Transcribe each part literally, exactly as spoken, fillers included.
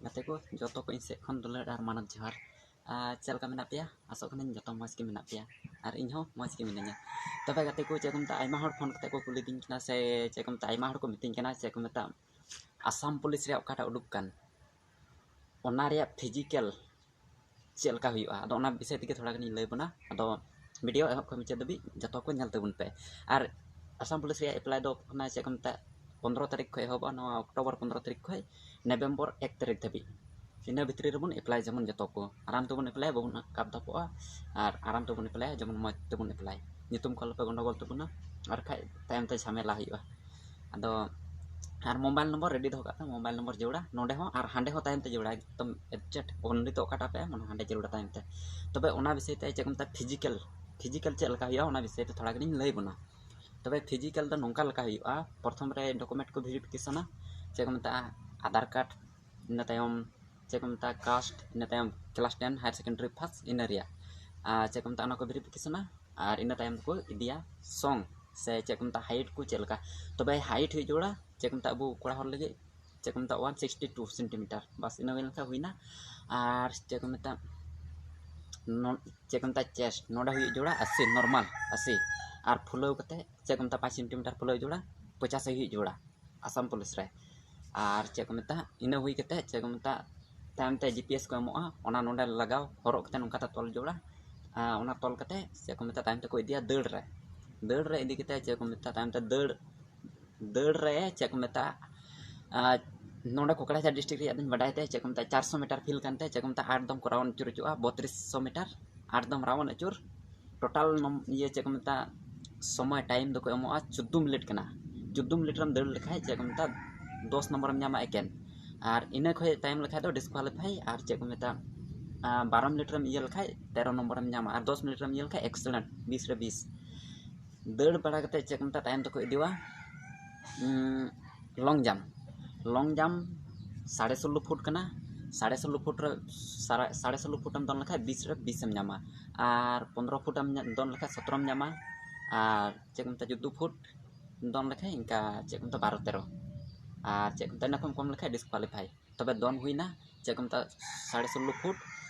ᱜᱟᱛᱮ ᱠᱚ, ᱡᱚᱛᱚ ᱠᱚ ᱤᱧ ᱥᱮᱫ ᱠᱷᱚᱱ ᱫᱩᱞᱟᱹᱲ ᱟᱨ ᱢᱟᱱᱚᱛ ᱡᱚᱦᱟᱨ᱾ ᱟᱨ ᱪᱮᱫ ᱞᱮᱠᱟ ᱢᱮᱱᱟᱜ ᱯᱮᱭᱟ? ᱟᱥᱚᱜ ᱠᱟᱹᱱᱟᱹᱧ ᱡᱚᱛᱚ ᱢᱚᱡᱽ ᱜᱮ ᱢᱮᱱᱟᱜ ᱯᱮᱭᱟ, ᱟᱨ ᱤᱧ ᱦᱚᱸ ᱢᱚᱡᱽ ᱜᱮ ᱢᱤᱱᱟᱹᱧᱟ᱾ ᱛᱚᱵᱮ ᱜᱟᱛᱮ ᱠᱚ, ᱪᱮᱫ ᱠᱚ ᱢᱮᱛᱟᱜᱼᱟ, ᱟᱭᱢᱟ ᱦᱚᱲ ᱯᱷᱳᱱ ᱠᱟᱛᱮ ᱠᱚ ᱠᱩᱞᱤ ᱫᱤᱧ ᱠᱟᱱᱟ, ᱥᱮ ᱪᱮᱫ ᱠᱚ ᱢᱮᱛᱟᱜᱼᱟ, ᱟᱭᱢᱟ ᱦᱚᱲ ᱠᱚ ᱢᱤᱛᱟᱹᱧ ᱠᱟᱱᱟ, ᱪᱮᱫ ᱠᱚ ᱢᱮᱛᱟᱜᱼᱟ, ᱟᱥᱟᱢ ᱯᱩᱞᱤᱥ ᱨᱮᱭᱟᱜ ᱚᱠᱟᱴᱟᱜ ᱩᱰᱩᱠ ᱠᱟᱱ, ᱚᱱᱟ ᱨᱮᱭᱟᱜ ᱯᱷᱤᱡᱤᱠᱮᱞ ᱪᱮᱫ ᱞᱮᱠᱟ ᱦᱩᱭᱩᱜᱼᱟ? ᱟᱫᱚ ᱚᱱᱟ ᱵᱤᱥᱚᱭ ᱛᱮᱜᱮ ᱛᱷᱚᱲᱟ ᱜᱟᱱᱤᱧ ᱞᱟᱹᱭ ᱵᱚᱱᱟ᱾ ᱟᱫᱚ ᱵᱷᱤᱰᱤᱭᱳ ᱮᱦᱚᱵ ᱠᱷᱚᱱ ᱢᱩᱪᱟᱹᱫ ᱫᱷᱟᱹᱵᱤᱡ ᱡᱚᱛᱚ ᱠᱚ ᱧᱮᱞ ᱛᱟᱵᱚᱱ ᱯᱮ᱾ ᱟᱨ ᱟᱥᱟᱢ ᱯᱩᱞᱤᱥ ᱨᱮᱭᱟᱜ ᱮᱯᱞᱟᱭ ᱫᱚ ᱠᱟᱱᱟ, ᱪᱮᱫ ᱠᱚ ᱢᱮᱛᱟᱜᱼᱟ, ᱯᱚᱱᱨᱚ ᱛᱟᱹᱨᱤᱠᱷ ᱠᱷᱚᱱ ᱮᱦᱚᱵᱚᱜᱼᱟ, ᱱᱚᱣᱟ ᱚᱠᱴᱳᱵᱚᱨ ᱯᱚᱱᱨᱚ ᱛᱟᱹᱨᱤᱠᱷ ᱠᱷᱚᱱ ᱱᱚᱵᱷᱮᱢᱵᱚᱨ ᱮᱠ ᱛᱟᱹᱨᱤᱠᱷ ᱫᱷᱟᱹᱵᱤᱡ᱾ ᱤᱱᱟᱹ ᱵᱷᱤᱛᱨᱤ ᱨᱮᱵᱚᱱ ᱮᱯᱞᱟᱭ, ᱡᱮᱢᱚᱱ ᱡᱚᱛᱚ ᱠᱚ ᱟᱨᱟᱢ ᱛᱮᱵᱚᱱ ᱮᱯᱞᱟᱭᱟ, ᱵᱟᱵᱚᱱ ᱠᱟᱯ ᱫᱷᱟᱯᱚᱜᱼᱟ, ᱟᱨ ᱟᱨᱟᱢ ᱛᱮᱵᱚᱱ ᱮᱯᱞᱟᱭᱟ, ᱡᱮᱢᱚᱱ ᱢᱚᱡᱽ ᱛᱮᱵᱚᱱ ᱮᱯᱞᱟᱭ᱾ ᱧᱩᱛᱩᱢ ᱠᱚ ᱟᱞᱚᱯᱮ ᱜᱚᱱᱰᱚᱜᱳᱞ ᱛᱟᱵᱚᱱᱟ, ᱟᱨ ᱠᱷᱟᱡ ᱛᱟᱭᱚᱢ ᱛᱮ ᱡᱷᱟᱢᱮᱞᱟ ᱦᱩᱭᱩᱜᱼᱟ᱾ ᱟᱫᱚ ᱟᱨ ᱢᱳᱵᱟᱭᱤᱞ ᱱᱚᱢᱵᱚᱨ ᱨᱮᱰᱤ ᱫᱚᱦᱚ ᱠᱟᱜ ᱯᱮ, ᱢᱳᱵᱟᱭᱤᱞ ᱱᱚᱢᱵᱚᱨ ᱡᱟᱹᱨᱩᱲᱟ ᱱᱚᱰᱮ ᱦᱚᱸ ᱟᱨ ᱦᱟᱸᱰᱮ ᱦᱚᱸ ᱛᱟᱭᱚᱢ ᱛᱮ ᱡᱟᱹᱨᱩᱲᱟ, ᱮᱠᱫᱚᱢ ᱮᱠᱡᱮᱠᱴ ᱚᱱᱞᱤ ᱛᱚ ᱚᱠᱟᱴᱟᱜ ᱯᱮ ᱮᱢᱟ, ᱚᱱᱟ ᱦᱟᱸᱰᱮ ᱡᱟᱹᱨᱩᱲᱟ ᱛᱟᱭᱚᱢ ᱛᱮ᱾ ᱛᱚᱵᱮ ᱚᱱᱟ ᱵᱤᱥᱚᱭ ᱛᱮ ᱪᱮᱫ ᱠᱚ ᱢᱮᱛᱟᱜᱼᱟ, ᱯᱷᱤᱡᱤᱠᱮᱞ, ᱯᱷᱤᱡᱤᱠᱮᱞ ᱪᱮᱫ ᱞᱮᱠᱟ ᱦᱩᱭᱩᱜᱼᱟ, ᱚᱱᱟ ᱵᱤᱥᱚᱭ ᱛᱮ ᱛᱷᱚᱲᱟ ᱜᱟᱱᱤᱧ ᱞᱟᱹᱭ ᱵᱚᱱᱟ᱾ ᱛᱚᱵᱮ ᱯᱷᱤᱡᱤᱠᱮᱞ ᱫᱚ ᱱᱚᱝᱠᱟ ᱞᱮᱠᱟ ᱦᱩᱭᱩᱜᱼᱟ, ᱯᱨᱚᱛᱷᱚᱢ ᱨᱮ ᱰᱚᱠᱩᱢᱮᱱᱴ ᱠᱚ ᱵᱷᱮᱨᱤᱯᱷᱤᱠᱮᱥᱚᱱᱟ, ᱪᱮᱫ ᱠᱚ ᱢᱮᱛᱟᱜᱼᱟ, ᱟᱫᱷᱟᱨ ᱠᱟᱨᱰ, ᱤᱱᱟᱹ ᱛᱟᱭᱚᱢ ᱪᱮᱫ ᱠᱚ ᱢᱮᱛᱟᱜᱼᱟ, ᱠᱟᱥᱴ, ᱤᱱᱟᱹ ᱛᱟᱭᱚᱢ ᱠᱞᱟᱥ ᱴᱮᱱ, ᱦᱟᱭᱟᱨ ᱥᱮᱠᱮᱱᱰᱟᱨᱤ ᱯᱟᱥ, ᱤᱱᱟᱹ ᱨᱮᱭᱟᱜ ᱟᱨ ᱪᱮᱫ ᱠᱚ ᱢᱮᱛᱟᱜᱼᱟ, ᱚᱱᱟ ᱠᱚ ᱵᱷᱮᱨᱤᱯᱷᱤᱠᱮᱥᱚᱱᱟ᱾ ᱟᱨ ᱤᱱᱟᱹ ᱛᱟᱭᱚᱢ ᱫᱚᱠᱚ ᱤᱫᱤᱭᱟ ᱥᱚᱝ, ᱥᱮ ᱪᱮᱫ ᱠᱚ ᱢᱮᱛᱟᱜᱼᱟ, ᱦᱟᱭᱤᱴ ᱠᱚ ᱪᱮᱫ ᱞᱮᱠᱟ᱾ ᱛᱚᱵᱮ ᱦᱟᱭᱤᱴ ᱦᱩᱭᱩᱜ ᱡᱟᱹᱨᱩᱲᱟ, ᱪᱮᱫ ᱠᱚ ᱢᱮᱛᱟᱜᱼᱟ, ᱟᱵᱚ ᱠᱚᱲᱟ ᱦᱚᱲ ᱞᱟᱹᱜᱤᱫ ᱪᱮᱫ ᱠᱚ ᱢᱮᱛᱟᱜᱼᱟ, ᱚᱣᱟᱱ ᱥᱤᱠᱥᱴᱤ ᱴᱩ ᱥᱮᱱᱴᱤᱢᱤᱴᱟᱨ, ᱵᱟᱥ ᱤᱱᱟᱹ ᱦᱩᱭ ᱞᱮᱱᱠᱷᱟᱱ ᱦᱩᱭᱱᱟ᱾ ᱟᱨ ᱪᱮᱫ ᱠᱚ ᱢᱮᱛᱟᱜᱼᱟ, ᱱᱚ-, ᱪᱮᱫ ᱠᱚ ᱢᱮᱛᱟᱜᱼᱟ, ᱪᱮᱥᱴ, ᱱᱚᱰᱮ ᱦᱩᱭᱩᱜ ᱡᱟᱹᱨᱩᱲᱟ ᱟᱥᱤ, ᱱᱚᱨᱢᱟᱞ ᱟᱥᱤ᱾ ᱟᱨ ᱯᱷᱩᱞᱟᱹᱣ ᱠᱟᱛᱮ ᱪᱮᱫ ᱠᱚ ᱢᱮᱛᱟᱜᱼᱟ, ᱯᱟᱸᱪ ᱥᱮᱱᱴᱤᱢᱤᱴᱟᱨ ᱯᱷᱩᱞᱟᱹᱣ ᱡᱟᱹᱨᱩᱲᱟ, ᱯᱚᱸᱪᱟᱥᱤ ᱦᱩᱭᱩᱜ ᱡᱟᱹᱨᱩᱲᱟ ᱟᱥᱟᱢ ᱯᱩᱞᱤᱥ ᱨᱮ᱾ ᱟᱨ ᱪᱮᱫ ᱠᱚ ᱢᱮᱛᱟᱜᱼᱟ, ᱤᱱᱟᱹ ᱦᱩᱭ ᱠᱟᱛᱮ ᱪᱮᱫ ᱠᱚ ᱢᱮᱛᱟᱜᱼᱟ, ᱛᱟᱭᱚᱢ ᱛᱮ ᱡᱤ ᱯᱤ ᱮᱥ ᱠᱚ ᱮᱢᱚᱜᱼᱟ, ᱚᱱᱟ ᱱᱚᱰᱮ ᱞᱟᱜᱟᱣ, ᱦᱚᱨᱚᱜ ᱠᱟᱛᱮ ᱱᱚᱝᱠᱟ ᱛᱮ ᱛᱚᱞ ᱡᱟᱹᱨᱩᱲᱟ᱾ ᱟᱨ ᱚᱱᱟ ᱛᱚᱞ ᱠᱟᱛᱮ ᱪᱮᱫ ᱠᱚ ᱢᱮᱛᱟᱜᱼᱟ, ᱛᱟᱭᱚᱢ ᱛᱮᱠᱚ ᱤᱫᱤᱭᱟ ᱫᱟᱹᱲ ᱨᱮ᱾ ᱫᱟᱹᱲ ᱨᱮ ᱤᱫᱤ ᱠᱟᱛᱮ ᱪᱮᱫ ᱠᱚ ᱢᱮᱛᱟᱜᱼᱟ, ᱛᱟᱭᱚᱢ ᱛᱮ ᱫᱟᱹᱲ, ᱫᱟᱹᱲ ᱨᱮ ᱪᱮᱫ ᱠᱚ ᱢᱮᱛᱟᱜᱼᱟ, ᱟᱨ ᱱᱚᱰᱮ ᱠᱚᱠᱲᱟᱡᱷᱟᱨ ᱰᱤᱥᱴᱨᱤᱠᱴ ᱨᱮᱭᱟᱜ ᱫᱚᱧ ᱵᱟᱰᱟᱭ ᱛᱮ ᱪᱮᱫ ᱠᱚ ᱢᱮᱛᱟᱜᱼᱟ, ᱪᱟᱨᱥᱚ ᱢᱤᱴᱟᱨ ᱯᱷᱤᱞ ᱠᱟᱱᱛᱮ ᱪᱮᱫ ᱠᱚ ᱢᱮᱛᱟᱜᱼᱟ, ᱟᱴ ᱫᱚᱢ ᱠᱚ ᱨᱟᱣᱩᱱᱰ ᱟᱹᱪᱩᱨ ᱦᱚᱪᱚᱜᱼᱟ, ᱵᱚᱛᱨᱤᱥᱥᱚ ᱢᱤᱴᱟᱨ ᱟᱴ ᱫᱚᱢ ᱨᱟᱣᱩᱱᱰ ᱟᱹᱪᱩᱨ᱾ ᱴᱳᱴᱟᱞ ᱱᱚᱢ-, ᱤᱭᱟᱹ ᱪᱮᱫ ᱠᱚ ᱢᱮᱛᱟᱜᱼᱟ, ᱥᱚᱢᱚᱭ ᱴᱟᱭᱤᱢ ᱫᱚᱠᱚ ᱮᱢᱚᱜᱼᱟ ᱪᱳᱫᱫᱳ ᱢᱤᱱᱤᱴ ᱠᱟᱱᱟ᱾ ᱪᱳᱫᱫᱳ ᱢᱤᱱᱤᱴ ᱨᱮᱢ ᱫᱟᱹᱲ ᱞᱮᱠᱷᱟᱡ ᱪᱮᱫ ᱠᱚ ᱢᱮᱛᱟᱜᱼᱟ, ᱫᱚᱥ ᱱᱚᱢᱵᱚᱨᱮᱢ ᱧᱟᱢᱟ ᱮᱠᱮᱱ᱾ ᱟᱨ ᱤᱱᱟᱹ ᱠᱷᱚᱡ ᱛᱟᱭᱚᱢ ᱞᱮᱠᱷᱟᱡ ᱫᱚ ᱰᱤᱥᱠᱣᱟᱞᱤᱯᱷᱟᱭ, ᱟᱨ ᱪᱮᱫ ᱠᱚ ᱢᱮᱛᱟᱜᱼᱟ, ᱟᱨ ᱵᱟᱨᱚ ᱢᱤᱱᱤᱴ ᱨᱮᱢ ᱤᱭᱟᱹ ᱞᱮᱠᱷᱟᱡ ᱛᱮᱨᱚ ᱱᱚᱢᱵᱚᱨᱮᱢ ᱧᱟᱢᱟ, ᱟᱨ ᱫᱚᱥ ᱢᱤᱱᱤᱴ ᱨᱮᱢ ᱤᱭᱟᱹ ᱞᱮᱠᱷᱟᱡ ᱮᱠᱥᱮᱞᱮᱱᱴ, ᱵᱤᱥ ᱨᱮ ᱵᱤᱥ᱾ ᱫᱟᱹᱲ ᱵᱟᱲᱟ ᱠᱟᱛᱮ ᱪᱮᱫ ᱠᱚ ᱢᱮᱛᱟᱜᱼᱟ, ᱛᱟᱭᱚᱢ ᱛᱮᱠᱚ ᱤᱫᱤᱣᱟ, ᱩᱸ, ᱞᱚᱝ ᱡᱟᱢᱯ᱾ ᱞᱚᱝ ᱡᱟᱢᱯ ᱥᱟᱲᱮ ᱥᱳᱞᱞᱳ ᱯᱷᱩᱴ ᱠᱟᱱᱟ᱾ ᱥᱟᱲᱮ ᱥᱳᱞᱞᱳ ᱯᱷᱩᱴ ᱨᱮ, ᱥᱟᱲᱮ, ᱥᱟᱲᱮ ᱥᱳᱞᱞᱳ ᱯᱷᱩᱴ ᱮᱢ ᱫᱚᱱ ᱞᱮᱠᱷᱟᱡ ᱵᱤᱥ ᱨᱮ ᱵᱤᱥ ᱮᱢ ᱧᱟᱢᱟ, ᱟᱨ ᱯᱚᱱᱨᱚ ᱯᱷᱩᱴ ᱮᱢ ᱧᱟ-, ᱫᱚᱱ ᱞᱮᱠᱷᱟᱡ ᱥᱚᱛᱨᱚᱢ ᱧᱟᱢᱟ, ᱟᱨ ᱪᱮᱫ ᱠᱚ ᱢᱮᱛᱟᱜᱼᱟ, ᱪᱳᱫᱫᱳ ᱯᱷᱩᱴ ᱫᱚᱱ ᱞᱮᱠᱷᱟᱡ ᱤᱱᱠᱟ ᱪᱮᱫ ᱠᱚ ᱢᱮᱛᱟᱜᱼᱟ, ᱵᱟᱨᱚ ᱛᱮᱨᱚ᱾ ᱟᱨ ᱪᱮᱫ ᱠᱚ ᱢᱮᱛᱟᱜᱼᱟ, ᱤᱱᱟᱹ ᱠᱷᱚᱱ ᱠᱚᱢ ᱞᱮᱠᱷᱟᱡ disqualify᱾ ᱛᱚᱵᱮ ᱫᱚᱱ ᱦᱩᱭᱱᱟ ᱪᱮᱫ ᱠᱚ ᱢᱮᱛᱟᱜᱼᱟ, ᱥᱟᱲᱮ ᱥᱳᱞᱞᱳ ᱯᱷᱩᱴ,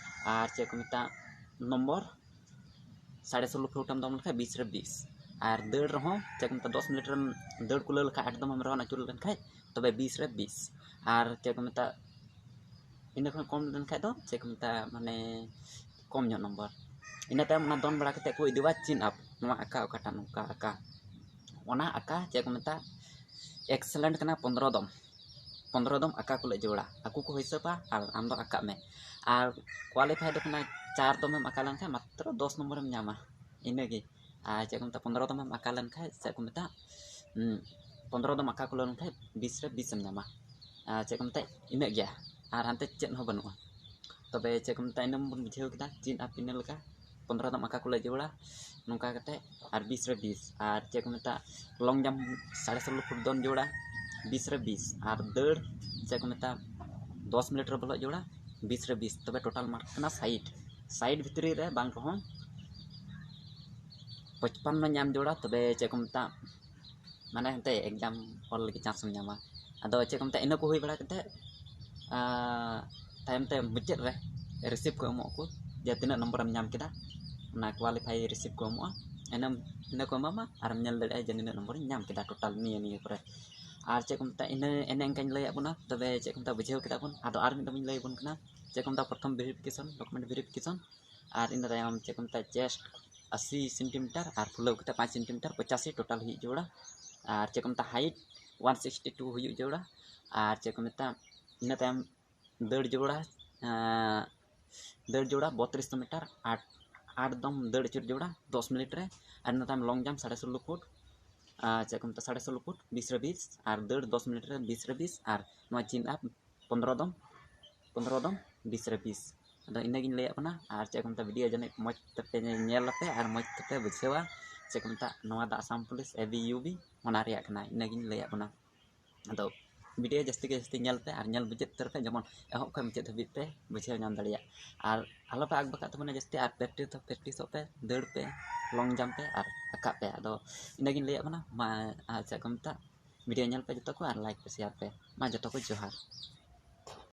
ᱟᱨ ᱪᱮᱫ ᱠᱚ ᱢᱮᱛᱟᱜᱼᱟ, ᱱᱚᱢᱵᱚᱨ ᱥᱟᱲᱮ ᱥᱳᱞᱞᱳ ᱯᱷᱩᱴ ᱮᱢ ᱫᱚᱱ ᱞᱮᱠᱷᱟᱡ ᱵᱤᱥ ᱨᱮ ᱵᱤᱥ᱾ ᱟᱨ ᱫᱟᱹᱲ ᱨᱮᱦᱚᱸ ᱪᱮᱫ ᱠᱚ ᱢᱮᱛᱟᱜᱼᱟ, ᱫᱚᱥ ᱢᱤᱱᱤᱴ ᱨᱮᱢ ᱫᱟᱹᱲ ᱠᱩᱞᱟᱹᱣ ᱞᱮᱠᱷᱟᱡ, ᱟᱴ ᱫᱚᱢ ᱮᱢ ᱨᱟᱣᱩᱱᱰ ᱟᱹᱪᱩᱨ ᱞᱮᱱᱠᱷᱟᱡ, ᱛᱚᱵᱮ ᱵᱤᱥ ᱨᱮ ᱵᱤᱥ᱾ ᱟᱨ ᱪᱮᱫ ᱠᱚ ᱢᱮᱛᱟᱜᱼᱟ, ᱤᱱᱟᱹ ᱠᱷᱚᱱ ᱠᱚᱢ ᱞᱮᱱᱠᱷᱟᱡ ᱫᱚ ᱪᱮᱫ ᱠᱚ ᱢᱮᱛᱟᱜᱼᱟ, ᱢᱟᱱᱮ ᱠᱚᱢ ᱧᱚᱜ ᱱᱚᱢᱵᱚᱨ᱾ ᱤᱱᱟᱹ ᱛᱟᱭᱚᱢ ᱚᱱᱟ ᱫᱚᱱ ᱵᱟᱲᱟ ᱠᱟᱛᱮᱫ ᱠᱚ ᱤᱫᱤᱣᱟ chin up, ᱱᱚᱣᱟ ᱟᱠᱟ ᱚᱠᱟᱴᱟᱜ ᱱᱚᱝᱠᱟ ᱟᱠᱟ, ᱚᱱᱟ ᱟᱠᱟ ᱪᱮᱫ ᱠᱚ ᱢᱮᱛᱟᱜᱼᱟ, excellent ᱠᱟᱱᱟ ᱯᱚᱱᱫᱽᱨᱚ ᱫᱚᱢ᱾ ᱯᱚᱱᱫᱽᱨᱚ ᱫᱚᱢ ᱟᱠᱟ ᱠᱚ ᱞᱟᱹᱜᱤᱫ ᱡᱚᱲᱟ, ᱟᱠᱚ ᱠᱚ ᱦᱤᱥᱟᱹᱵᱟ ᱟᱨ ᱟᱢ ᱫᱚ ᱟᱠᱟᱜ ᱢᱮ᱾ ᱟᱨ qualify ᱫᱚ ᱠᱟᱱᱟ ᱪᱟᱨ ᱫᱚᱢᱮᱢ ᱟᱠᱟ ᱞᱮᱱᱠᱷᱟᱱ ᱢᱟᱛᱨᱚ ᱫᱚᱥ ᱱᱚᱢᱵᱚᱨᱮᱢ ᱧᱟᱢᱟ, ᱤᱱᱟᱹᱜᱮ᱾ ᱟᱨ ᱪᱮᱫ ᱠᱚ ᱢᱮᱛᱟᱜᱼᱟ, ᱯᱚᱱᱫᱽᱨᱚ ᱫᱚᱢᱮᱢ ᱟᱠᱟ ᱞᱮᱱᱠᱷᱟᱡ ᱪᱮᱫ ᱠᱚ ᱢᱮᱛᱟᱜᱼᱟ, ᱩᱸ, ᱯᱚᱱᱫᱽᱨᱚ ᱫᱚᱢ ᱟᱠᱟ ᱠᱩᱞᱟᱹᱣ ᱞᱮᱱᱠᱷᱟᱡ ᱵᱤᱥ ᱨᱮ ᱵᱤᱥ ᱮᱢ ᱧᱟᱢᱟ᱾ ᱟᱨ ᱪᱮᱫ ᱠᱚ ᱢᱮᱛᱟᱜᱼᱟ, ᱤᱱᱟᱹᱜ ᱜᱮᱭᱟ, ᱟᱨ ᱦᱟᱱᱛᱮ ᱪᱮᱫ ᱦᱚᱸ ᱵᱟᱹᱱᱩᱜᱼᱟ᱾ ᱛᱚᱵᱮ ᱪᱮᱫ ᱠᱚ ᱢᱮᱛᱟᱜᱼᱟ, ᱤᱱᱟᱹ ᱵᱚᱱ ᱵᱩᱡᱷᱟᱹᱣ ᱠᱮᱫᱟ, chin up ᱤᱱᱟᱹ ᱞᱮᱠᱟ, ᱯᱚᱱᱫᱽᱨᱚ ᱫᱚᱢ ᱟᱠᱟ ᱠᱩᱞᱟᱹᱣ ᱡᱚᱲᱟ, ᱱᱚᱝᱠᱟ ᱠᱟᱛᱮ, ᱟᱨ ᱵᱤᱥ ᱨᱮ ᱵᱤᱥ, ᱟᱨ ᱪᱮᱫ ᱠᱚ ᱢᱮᱛᱟᱜᱼᱟ, long jump ᱥᱟᱲᱮ ᱥᱳᱞᱞᱳ ᱯᱷᱩᱴ ᱫᱚᱱ ᱡᱚᱲᱟ, ᱵᱤᱥ ᱨᱮ ᱵᱤᱥ, ᱟᱨ ᱫᱟᱹᱲ ᱪᱮᱫ ᱠᱚ ᱢᱮᱛᱟᱜᱼᱟ, ᱫᱚᱥ ᱢᱤᱱᱤᱴ ᱨᱮ ᱵᱚᱞᱚᱜ ᱡᱚᱲᱟ, ᱵᱤᱥ ᱨᱮ ᱵᱤᱥ᱾ ᱛᱚᱵᱮ total mark ᱠᱟᱱᱟ ᱥᱟᱭᱤᱴ, ᱥᱟᱭᱤᱴ ᱵᱷᱤᱛᱨᱤ ᱨᱮ ᱵᱟᱝ ᱨᱮᱦᱚᱸ ᱯᱚᱪᱯᱟᱱᱱᱚ ᱧᱟᱢ ᱡᱚᱲᱟ, ᱛᱚᱵᱮ ᱪᱮᱫ ᱠᱚ ᱢᱮᱛᱟᱜᱼᱟ, ᱢᱟᱱᱮ ᱮᱱᱛᱮ exam ᱚᱞ ᱞᱟᱹᱜᱤᱫ chance ᱮᱢ ᱧᱟᱢᱟ᱾ ᱟᱫᱚ ᱪᱮᱫ ᱠᱚ ᱢᱮᱛᱟᱜᱼᱟ, ᱤᱱᱟᱹ ᱠᱚ ᱦᱩᱭ ᱵᱟᱲᱟ ᱠᱟᱛᱮᱫ, ᱟᱨ ᱛᱟᱭᱚᱢ ᱛᱮ ᱢᱩᱪᱟᱹᱫ ᱨᱮ receipt ᱠᱚ ᱮᱢᱚᱜ ᱟᱠᱚ, ᱡᱮ ᱛᱤᱱᱟᱹᱜ ᱱᱚᱢᱵᱚᱨᱮᱢ ᱧᱟᱢ ᱠᱮᱫᱟ, ᱚᱱᱟ qualify receipt ᱠᱚ ᱮᱢᱚᱜᱼᱟ᱾ ᱤᱱᱟᱹ, ᱤᱱᱟᱹ ᱠᱚ ᱮᱢᱟᱢᱟ ᱟᱨᱮᱢ ᱧᱮᱞ ᱫᱟᱲᱮᱭᱟᱜᱼᱟ ᱡᱮ ᱱᱤᱱᱟᱹᱜ ᱱᱚᱢᱵᱚᱨᱤᱧ ᱧᱟᱢ ᱠᱮᱫᱟ total ᱱᱤᱭᱟᱹ, ᱱᱤᱭᱟᱹ ᱠᱚᱨᱮ᱾ ᱟᱨ ᱪᱮᱫ ᱠᱚ ᱢᱮᱛᱟᱜᱼᱟ, ᱤᱱᱟᱹ ᱮᱱᱮ ᱮᱱᱠᱟᱧ ᱞᱟᱹᱭᱟᱫ ᱵᱚᱱᱟ᱾ ᱛᱚᱵᱮ ᱪᱮᱫ ᱠᱚ ᱢᱮᱛᱟᱜᱼᱟ, ᱵᱩᱡᱷᱟᱹᱣ ᱠᱮᱫᱟ ᱵᱚᱱ᱾ ᱟᱫᱚ ᱟᱨ ᱢᱤᱫ ᱫᱚᱢ ᱤᱧ ᱞᱟᱹᱭ ᱟᱵᱚᱱ ᱠᱟᱱᱟ, ᱪᱮᱫ ᱠᱚ ᱢᱮᱛᱟᱜᱼᱟ, ᱯᱨᱚᱛᱷᱚᱢ verification, document verification, ᱟᱨ ᱤᱱᱟᱹ ᱛᱟᱭᱚᱢ ᱪᱮᱫ ᱠᱚ ᱢᱮᱛᱟᱜᱼᱟ, chest ᱟᱥᱤ ᱥᱮᱱᱴᱤᱢᱤᱴᱟᱨ ᱟᱨ ᱯᱷᱩᱞᱟᱹᱣ ᱠᱟᱛᱮ ᱯᱟᱸᱪ ᱥᱮᱱᱴᱤᱢᱤᱴᱟᱨ, ᱯᱚᱸᱪᱟᱥᱤ total ᱦᱩᱭᱩᱜ ᱡᱟᱹᱨᱩᱲᱟ᱾ ᱟᱨ ᱪᱮᱫ ᱠᱚ ᱢᱮᱛᱟᱜᱼᱟ, height one sixty two ᱦᱩᱭᱩᱜ ᱡᱟᱹᱨᱩᱲᱟ᱾ ᱟᱨ ᱪᱮᱫ ᱠᱚ ᱢᱮᱛᱟᱜᱼᱟ, ᱤᱱᱟᱹ ᱛᱟᱭᱚᱢ ᱫᱟᱹᱲ ᱡᱟᱹᱨᱩᱲᱟ, ᱟᱸ, ᱫᱟᱹᱲ ᱡᱟᱹᱨᱩᱲᱟ ᱵᱚᱛᱨᱤᱥ ᱢᱤᱴᱟᱨ, ᱟᱴ, ᱟᱴ ᱫᱚᱢ ᱫᱟᱹᱲ ᱟᱹᱪᱩᱨ ᱡᱟᱹᱨᱩᱲᱟ ᱫᱚᱥ ᱢᱤᱱᱤᱴ ᱨᱮ᱾ ᱟᱨ ᱤᱱᱟᱹ ᱛᱟᱭᱚᱢ long jump ᱥᱟᱲᱮ ᱥᱳᱞᱞᱳ ᱯᱷᱩᱴ, ᱟᱨ ᱪᱮᱫ ᱠᱚ ᱢᱮᱛᱟᱜᱼᱟ, ᱥᱟᱲᱮ ᱥᱳᱞᱞᱳ ᱯᱷᱩᱴ, ᱵᱤᱥ ᱨᱮ ᱵᱤᱥ, ᱟᱨ ᱫᱟᱹᱲ ᱫᱚᱥ ᱢᱤᱱᱤᱴ ᱨᱮ ᱵᱤᱥ ᱨᱮ ᱵᱤᱥ, ᱟᱨ ᱱᱚᱣᱟ chin up ᱯᱚᱱᱫᱽᱨᱚ ᱫᱚᱢ, ᱯᱚᱱᱫᱽᱨᱚ ᱫᱚᱢ, ᱵᱤᱥ ᱨᱮ ᱵᱤᱥ᱾ ᱟᱫᱚ ᱤᱱᱟᱹᱜᱤᱧ ᱞᱟᱹᱭᱟᱜ ᱠᱟᱱᱟ᱾ ᱟᱨ ᱪᱮᱫ ᱠᱚ ᱢᱮᱛᱟᱜᱼᱟ, video ᱡᱟᱹᱱᱤᱡ ᱢᱚᱡᱽ ᱛᱮᱯᱮ ᱧᱮᱞ ᱟᱯᱮ ᱟᱨ ᱢᱚᱡᱽ ᱛᱮᱯᱮ ᱵᱩᱡᱷᱟᱹᱣᱟ᱾ ᱪᱮᱫ ᱠᱚ ᱢᱮᱛᱟᱜᱼᱟ, ᱱᱚᱣᱟ ᱫᱚ Assam police, A B U B, ᱚᱱᱟ ᱨᱮᱭᱟᱜ ᱠᱟᱱᱟ᱾ ᱤᱱᱟᱹᱜᱤᱧ ᱞᱟᱹᱭᱟᱜ ᱵᱚᱱᱟ᱾ ᱟᱫᱚ video ᱡᱟᱹᱥᱛᱤ ᱠᱮ ᱡᱟᱹᱥᱛᱤ ᱧᱮᱞ ᱯᱮ ᱟᱨ ᱧᱮᱞ ᱢᱩᱪᱟᱹᱫ ᱩᱛᱟᱹᱨ ᱯᱮ, ᱡᱮᱢᱚᱱ ᱮᱦᱚᱵ ᱠᱷᱚᱱ ᱢᱩᱪᱟᱹᱫ ᱫᱷᱟᱹᱵᱤᱡ ᱯᱮ ᱵᱩᱡᱷᱟᱹᱣ ᱧᱟᱢ ᱫᱟᱲᱮᱭᱟᱜᱼᱟ᱾ ᱟᱨ ᱟᱞᱚᱯᱮ ᱟᱠᱵᱟᱠᱟᱜ ᱛᱟᱵᱚᱱᱟ ᱡᱟᱹᱥᱛᱤ, ᱟᱨ practice ᱫᱚ practiceᱚᱜ ᱯᱮ, ᱫᱟᱹᱲ ᱯᱮ, long jump ᱯᱮ ᱟᱨ ᱟᱠᱟᱜ ᱯᱮ᱾ ᱟᱫᱚ ᱤᱱᱟᱹᱜᱤᱧ ᱞᱟᱹᱭᱟᱜ ᱠᱟᱱᱟ᱾ ᱢᱟ, ᱟᱨ ᱪᱮᱫ ᱠᱚ ᱢᱮᱛᱟᱜᱼᱟ, ᱵᱷᱤᱰᱤᱭᱳ ᱧᱮᱞ ᱯᱮ ᱡᱚᱛᱚ ᱠᱚ ᱟᱨ ᱞᱟᱭᱤᱠ ᱯᱮ, ᱥᱮᱭᱟᱨ ᱯᱮ᱾ ᱢᱟ ᱡᱚᱛᱚ ᱠᱚ ᱡᱚᱦᱟᱨ᱾